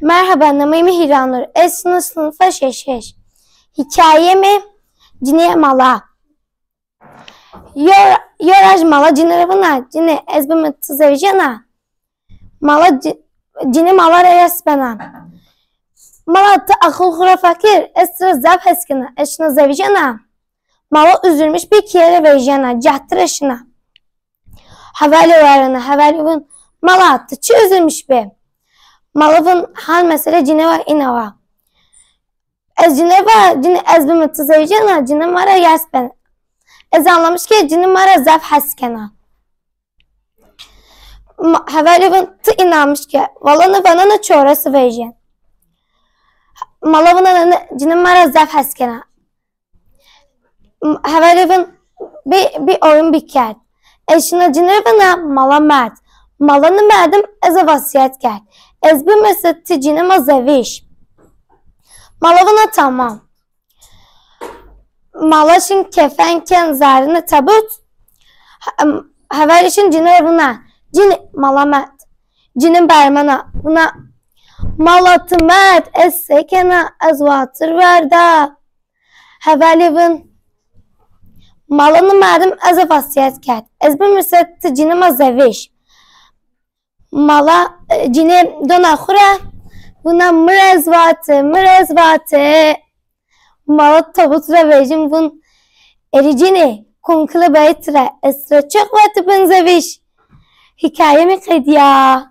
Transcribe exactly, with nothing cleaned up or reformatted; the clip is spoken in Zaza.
Merheba, nameyê mi Hîranur. Ez şina sinifa şeşeş. Hîkayeyê mi Cinê Mala. Yo, yo raj mala cinî ra vana, cinî ez bimi ti zewjena. Mala ci-, cinî mala ra yas bena. Mala ti aqil xwu ra feqîr, ez ti ra zaf hes kena, ez şina zewjena. Mala üzülmüş bi kîye ra vejyena, cahti ra şina. Hevalî werena, hevalî vun, mala ti çi üzülmüş bi? Mala vun, hal mesele cinî wa îna wa. Ez cinî va, cinî ez bimi ti zewjena, cinî ma ra yas bena. Ez anlamış ke cinî ma ra zaf hes kena. Ma-, hevalî vun ti înamiş ke, wela nêvanena çoresi vejyen. Mala vuna ne, cinî ma ra zaf hes kena. M-, hevalî vun bi, bi oyun bikerd. Ez şina cinî ra vana mala merd. Mala nimerdim, ez a vasîyet kerd. Ez bimirse ti cinî ma zewij. Mala vuna tamam. Mala şin kefen ken zarine tabut. He-, hevalî şin cinî ra vuna. Cinî mala merd. Cinî bermena. Vuna mala ti merd, ez se kena, ez watir werda. Hevalî vun. Mala nimerdim, ez a vasîyet kerd. Ez bimirse ti cinî ma zewij. Mala, e, cinî dona xwu ra, vuna mi ra ez vate, mi ra ez vate. Mala tabut ra vejin vun, erê cinî, kunkile bayî ti ra, ez ti ra çex vate bin zewij. Hîkayê mi qedîya.